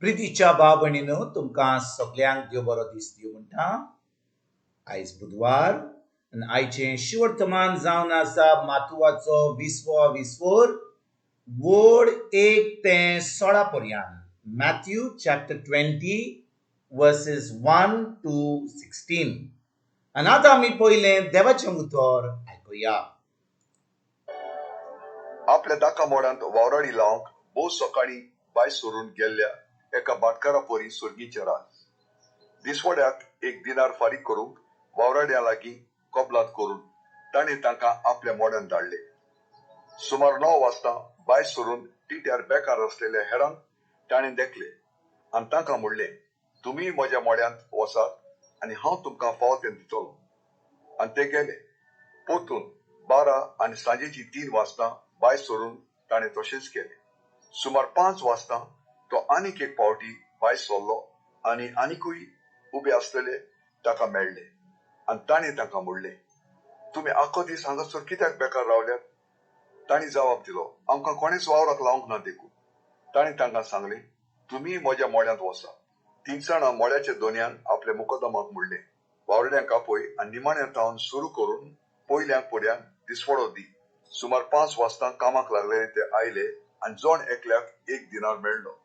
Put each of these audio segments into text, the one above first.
प्रितीच्या भाव भयणीनो, तुमकां सगल्यांक देव बरो दीस दिवं म्हणटा. आयज बुधवार आनी आयचें शिवर्तमान जावन आसा मातुवाचो विसवो विस्वोर वड 1 ते 16 पर्यंत. Matthew chapter 20 verses 1 to 16. आनी आतां आमी पयलें देवाचें उतर आयकुया. आपल्या दाका मोडांत वावराडी लावंक भोव सकाळीं भायर सरून गेल्ल्या एका भाटकारा परी सुर्गीचें राज. दिसवड्याक एक दिनार फारीक करूंक वावराड्यां लागीं कबलात करून ताणें तांकां आपल्या मोड्यान धाडले. सुमार 9 वाजता भायर सरून टिट्यार बेकार आसलेल्या हेरांक ताणें देखले आनी तांकां म्हणलें, तुमी म्हज्या मोड्यांत वचात आनी हांव तुमकां फावो तें दितलो. आनी ते गेले. परतून 12 आनी सांजेची 3 वाजता भायर सरून ताणें तशेंच केलें. सुमार 5 वाजता तो आनीक एक पावटी भायर सरलो आनी आनिकूय उबे आसलेले ताका मेळ्ळे आनी ताणें तांकां म्हणलें, तुमी आख्खो दीस हांगासर कित्याक बेकार रावल्यात? तांणी जबाब दिलो, आमकां कोणेच वावराक लावंक ना देखून. ताणें तांकां सांगलें, तुमी म्हज्या मोड्यांत वचात. 3 जाणां मोड्याच्या दोनयान आपल्या मुकदमाक म्हणलें, वावरड्यांक आपय आनी निमाण्या तावन सुरू करून पयल्यांक पर्यंत दिसवडो दी. सुमार 5 वाजता कामाक लागलेले ते आयले आनी जण एकल्याक एक दिनार मेळ्ळो.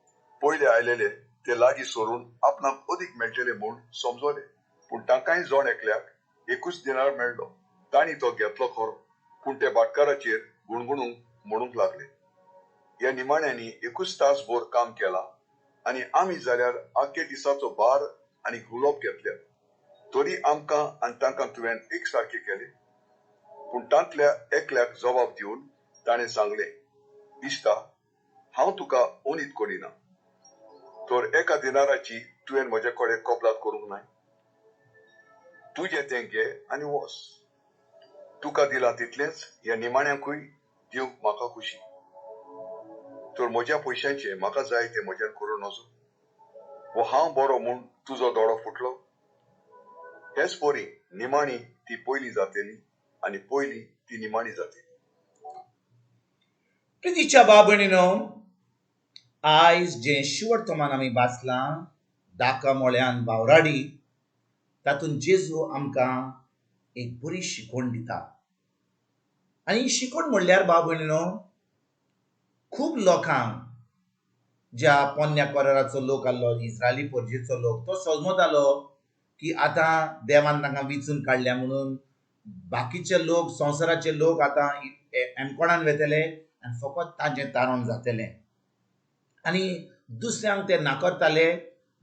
पयले आयलेले ते लागीं सरून आपणाक अदीक मेळटले म्हूण समजले, पूण तांकांय जण एकल्याक एकूच दिनार मेळ्ळो. तांणी तो घेतलो खरो, पूण ते भाटकाराचेर गुणगुणूंक म्हणूंक लागले, ह्या निमाण्यांनी एकूच तास भर काम केलां आनी आमी जाल्यार आख्खे दिसाचो भार आनी गुलोप घेतल्यात, तरी आमकां आनी तांकां तुवें एक सारकें केलें. पूण तांतल्या एकल्याक जबाब दिवन ताणें सांगलें, दिसता हांव तुका ओनीत करिना, तर एका दिनाराची तुवें म्हजे कडेन कबलात करूंक नाय? तुजें तें घे आनी वच. तुका दिलां तितलेंच ह्या निमाण्यांकूय दिवंक म्हाका खुशी. तर म्हज्या पयशांचें म्हाका जाय तें म्हज्यान करूं नजो? वो हांव बरो म्हूण तुजो दोळो फुटलो? हेच परी निमाणी ती पयली जातली आनी पयली ती निमाणी जातली. प्रितीच्या भाव भयणीनो, आयज जें शिवर्तमान आमी वाचलां दाका मोळ्यान वावराडी, तातूंत जेजू आमकां एक बरी शिकवण दिता. आनी शिकवण म्हणल्यार भाव भयणीनो, खूब लोकांक ज्या पोन्न्या कराराचो लोक आसलो, इस्रायली परजेचो लोक, तो समजतालो की आतां देवान तांकां विचून काडल्या म्हणून बाकीचे लोक, संवसाराचे लोक आतां एमकोणान वेतले आनी फकत तांचें तारण जातलें. आनी दुसऱ्यांक ते नाकारताले,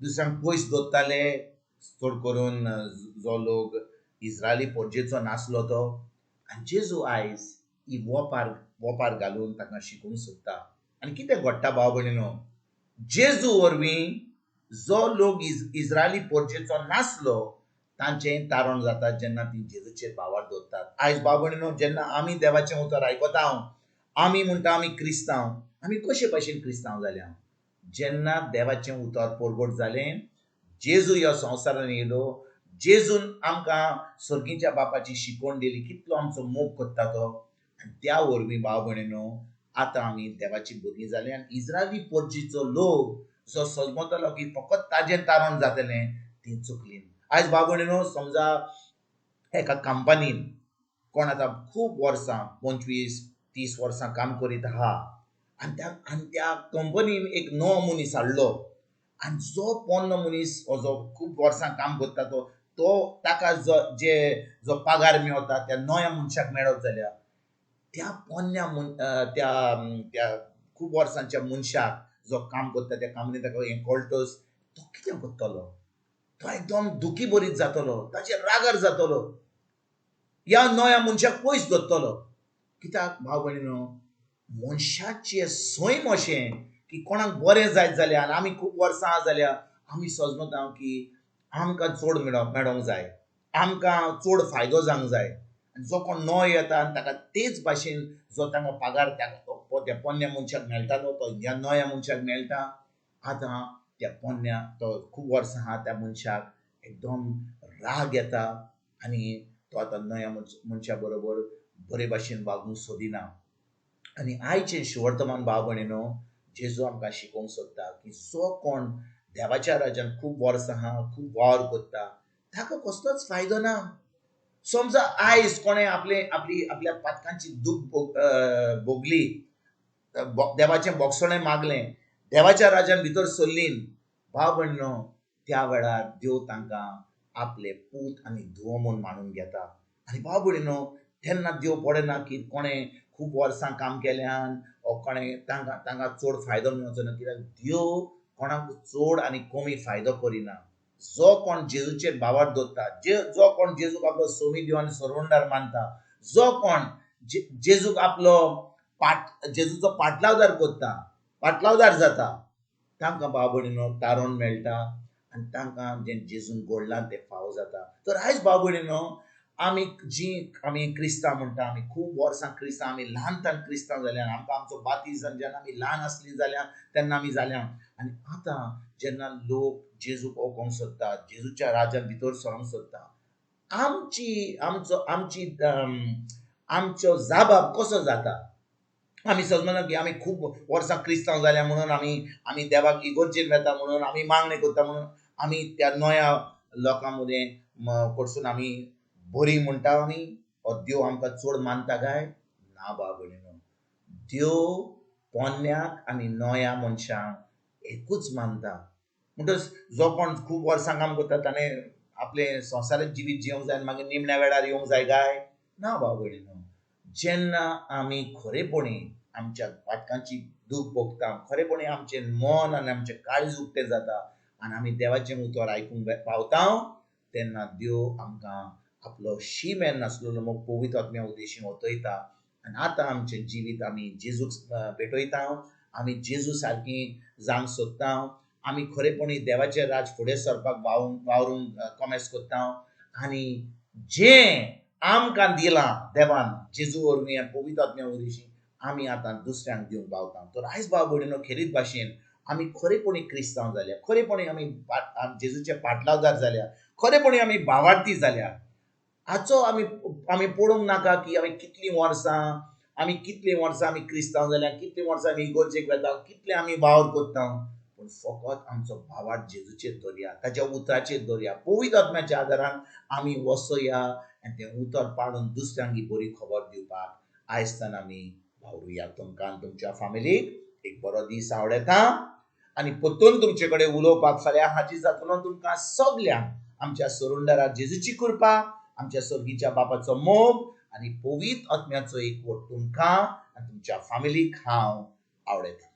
दुसऱ्यांक पयस दवरताले, चड करून जो लोक इस्रायली परजेचो नासलो तो. आनी जेजू आयज ही वोपार घालून तांकां शिकोवंक सोदता. आनी कितें घडटा भाव भयणीनो, जेजू वरवीं जो लोक इस्रायली परजेचो नासलो तांचें तारण जाता जेन्ना ती जेजूचेर भावार दवरतात. आयज भाव भयणीनो, जेन्ना आमी देवाचें उतर आयकता, आमी म्हणटा आमी क्रिस्तांव, आमी कशे भाशेन क्रिस्तांव जाल्या? जेन्ना देवाचें उतर परगट जालें, जेजू ह्या संवसारान येयलो, जेजून आमकां सर्गीच्या बापाची शिकवण दिली, कितलो आमचो मोग करता तो. आनी त्या वरवीं भाव भयणीनो, आतां आमी देवाची भुरगीं जाली. आनी इस्रायली परजेचो लोक जो समजतालो की फकत ताजें तारण जातलें, ती चुकली. आयज भाव भयणीनो, समजा एका कंपनीन कोण आतां खूब वर्सां, 25-30 वर्सां काम करीत आहा, आनी त्या कंपनीन एक नवो मनीस हाडलो, आनी जो पोन्नो मनीस हो जो खूब वर्सां काम करता तो ताका जो पगार मेळटा त्या नव्या मनशाक मेळत जाल्यार त्या पोन्न्या त्या खूब वर्सांच्या मनशाक जो काम करता त्या कंपनीन ताका हें कळटच तो कितें करतलो? तो एकदम दुखी बरीत जातलो, ताचेर रागार जातलो, ह्या नव्या मनशाक पयस दवरतलो. कित्याक भाव भयणीनो, मनशाचें सैम अशें की कोणाक बरें जायत जाल्यार, आमी खूब वर्सां आहा जाल्यार आमी समजता की आमकां चड मेळोंक जाय, आमकां चड फायदो जावंक जाय. आनी जो कोण नवो येता आनी ताका तेच भाशेन जो तांकां पगार त्या पोन्न्या मनशाक मेळटालो तो ह्या नव्या मनशाक मेळटा. आतां त्या पोन्न्या तो खूब वर्सां आहा त्या मनशाक एकदम राग येता आनी तो आतां नव्या मनशा बरोबर बरे भाशेन वागूंक सोदिना. आनी आयचें शिवर्तमान भाव भयणीनो, जेजू आमकां शिकोवंक सोदता की जो कोण देवाच्या राज्यान खूब वर्सां आहा, खूब वावर करता, ताका कसलोच फायदो ना. समजा आयज कोणें आपले आपली आपल्या पातकांची दूख भोगली, देवाचें बोगसणें मागलें, देवाच्या राज्यान भितर सरलीन, भाव भयणीनो, त्या वेळार देव तांकां आपले पूत आनी धुवो म्हूण मानून घेता. आनी भाव भयणीनो, तेन्ना देव पळयना की कोणें खूब वर्सां काम केल्यान ओ कोणें तांकां तांकां चड फायदो मेळचो ना, कित्याक देव कोणाक चड आनी कमी फायदो करिना. जो कोण जेजूचेर भावार्थ दवरता, जो कोण जेजूक आपलो सोमी देव आनी सरवंडार मानता, जो कोण जेजूक आपलो जेजूचो पाटलावदार करता, पाटलावदार जाता, तांकां भाव भयणीनो तारण मेळटा आनी तांकां जें जेजून घडलां तें फावो जाता. तर आयज भाव भयणीनो, आमी जी आमी क्रिस्तांव म्हणटा, आमी खूब वर्सां क्रिस्तांव, आमी ल्हानतान क्रिस्तांव जाल्यान, आमकां आमचो बातीज जेन्ना आमी ल्हान आसली जाल्यार तेन्ना आमी जाल्या. आनी आतां जेन्ना लोक जेजूक वळखूंक सोदता, जेजूच्या राज्यान भितर सरोंक सोदता, आमची आमचो आमची आमचो जाबाब कसो जाता? आमी समजना की आमी खूब वर्सां क्रिस्तांव जाल्या म्हणून आमी आमी देवाक इगर्जेन वेता म्हणून, आमी मागणें करता म्हणून आमी त्या नव्या लोकां मदें कडसून आमी बरी म्हणटा आमी, हो देव आमकां चड मानता काय ना? भाव भयणीनो, देव पोन्न्याक आनी नव्या मनशांक एकूच मानता. म्हणटच जो कोण खूब वर्सां काम करता ताणें आपलें संवसारीक जिवीत जियोंक जाय आनी मागीर निमण्या वेळार येवंक जाय काय ना? भाव भयणीनो, जेन्ना आमी खरेपणी आमच्या पातकांची दूख भोगता, खरेपणी आमचें मन आनी आमचें काळीज उक्तें जाता आनी आमी देवाचें उतर आयकूंक पावता, तेन्ना देव आमकां आपलो शी मेर नासलेलो मोग पवित्र आत्म्या उद्देशीन वतयता. आनी आतां आमचें जिवीत आमी जेजूक भेटयता, आमी जेजू सारकी जावंक सोदता, आमी खरेपणी देवाचें राज फुडें सरपाक वावरूंक कोमेस करता. आनी जें आमकां दिलां देवान जेजू वरवीं पवित्र आत्म्या वरवीं, आमी आतां दुसऱ्यांक दिवंक पावता. तर आयज भाव भयणीनो, खेरीत भाशेन आमी खरेपणी क्रिस्तांव जाल्या, खरेपणी आमी जेजूचे पाटलावदार जाल्या, खरेपणी आमी भावार्थी जाल्या, हाचो आमी आमी पळोवंक नाका की आमी कितलीं वर्सां आमी क्रिस्तांव जाल्या, कितलीं वर्सां आमी इगर्जेक वेता, कितलें आमी वावर करता, पूण फकत आमचो भावार्थ जेजूचेर दवरया, ताच्या उतराचेर दवरया, पवित्र आत्म्याच्या आदारान आमी वसया आनी तें उतर पाळून दुसऱ्यांक ही बरी खबर दिवपाक आयजतान आमी वावरुया. तुमकां तुमच्या फामिलीक एक बरो दीस आवडटा आनी परतून तुमचे कडेन उलोवपाक फाल्यां हाजीर जातलो. तुमकां सगल्यांक आमच्या सरुंडरा जेजूची कृपा, आमच्या सर्गीच्या बापाचो मोग आनी पवित्र आत्म्याचो एकवट तुमकां आनी तुमच्या फामिलीक हांव आवडटा.